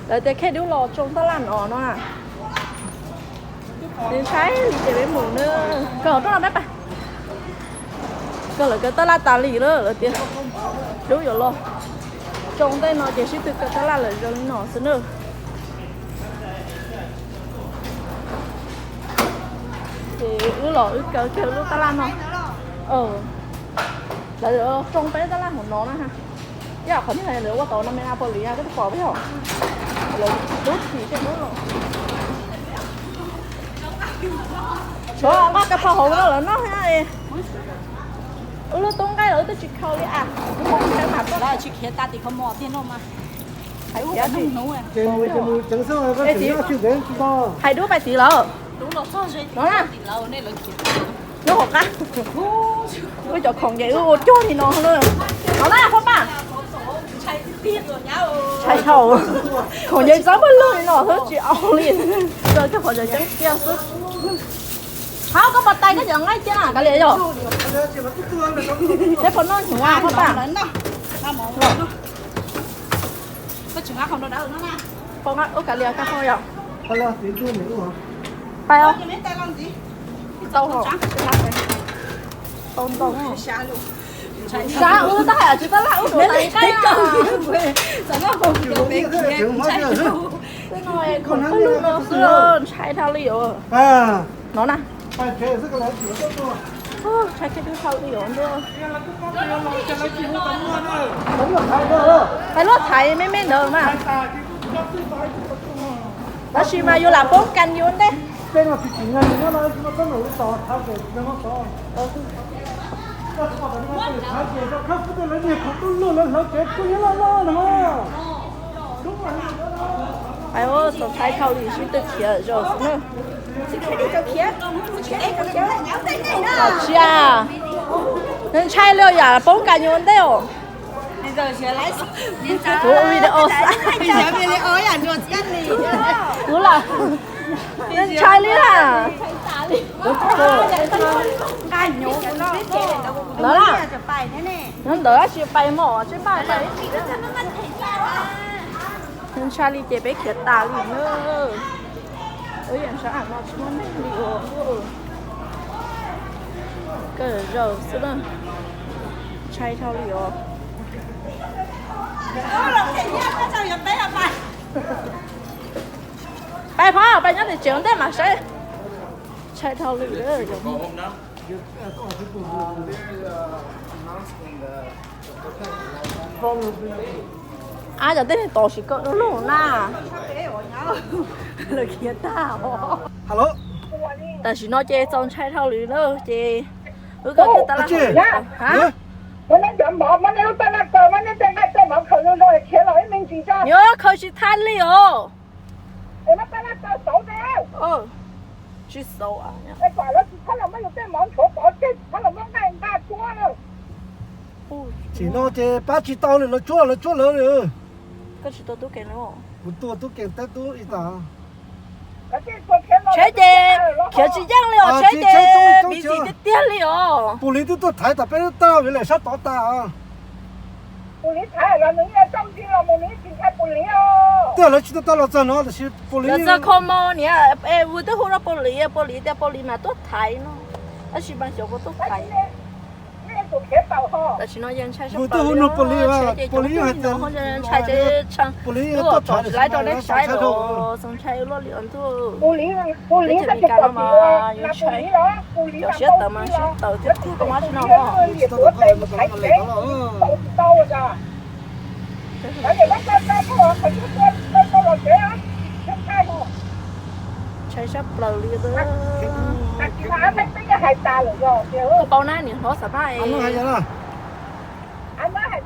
Lawv tias khej dub los tsoo tab laj no no na. Nws ntshai li ces peb mus na. Kawg rau no peb pais. Kawg lawv kawg tab laj tas li lawm lawv tias dub yuav los tsoo tej no ces sib tw kawg tab laj lawm zoo li no xwb na. Ces wb los wb kaw kiag lub tab laj no. Lawv tsoo peb tab laj hauv no na ha. Ib yam qhov niag lawv ua tau no me na pom li koj twb pom peb yom. Lawv dub tsis tej dub los. Tshuav nqa ka phau hauv no lawv noj na. Wb lub tub nqaij los wb twb tsis khau li as. Tsis khiav tas tim kho mos tiag no mas. Hais dub pais tim lawm. No na. Lub hauv qab. Wb cov khoom ces wb ua cuag li no na. No na Paj Paj. Ntshai dhau. Khoom ces txob pawg lug li no xwb tsis au li. Coj qhov ceeb tiag xwb. Hab koj pov tais koj cov nqaij cia na kav liam yog. Seb puas noj hnyuv Paj Paj. Pais os. Tau, tau ntau. Sab wb tab hais tsis tab laj wb tus tais nqaij. Tej no khoom pawg lug no xwb ntshai dhau li os. No na. Ntshai dhau li os ntuj. Pais luaj thaiv me me ntawd mas. Tab sis mas yus lam poob kas yus ua ntej. Hais ua txaus ntshai dhau li sib tw khiav zaum xwb na. Tsis a, ntshai li yam poob kas yus ua ntej os. Kuv video, kuv lam, ntshai li a. Ntawd na, nyob ntawd tab sis pais mom tsis pais. Ntshai li ces peb khiav tas li na. Ua yam sav am no tsis muaj neeg li os. Kawg zaum xwb na. Ntshai dhau li os. Pais phov pais nyob tim tsev ua ntej mas saib. Ntshai dhau li. Ab, cov tej neeg tos sim kawg lug na. Lawv khiav tag. Tam sim no ces txaus ntshai dhau li na ces wb kawg kiag tab laj. Nyob khaws tsis thaj li os. Tsis xauv. Tsim no ces pab tsis tau li, lawv tsuab, lawv tsuab lawv li. Koj tsis tua tub kev los? Kuv tua tub kev teb tub ib tas. Tsheb ces khiav tsis yeej li os, tsheb ces busy tiag tiag li os. Pus liv twb tuaj thaiv tas peb lub tag vim lawm sab tod tas. Tiag lawv tsis tau tau los txog no tab sis pus liv, lawv txog kho mo niam, es vus twb hu rau pus liv, pus liv tias pus liv mas tuaj thaiv no, tab sis mas xyov puas tuaj thaiv. Tam sim no yeej ntshai, vus twb hu nug pus liv, pus liv yeej hais tias ntshai, pus liv yeej tuaj thaiv, tsis laib rau nej saib los, txaus ntshai luaj li os ntuj. Teb chaws Amelikas no mas yuav ntshai, cov siab tawv mas siab tawv tiag tiag, koj mab tsis no. Ntshai sab plaws li. Koj paub na, niam hlob Xam Phaj es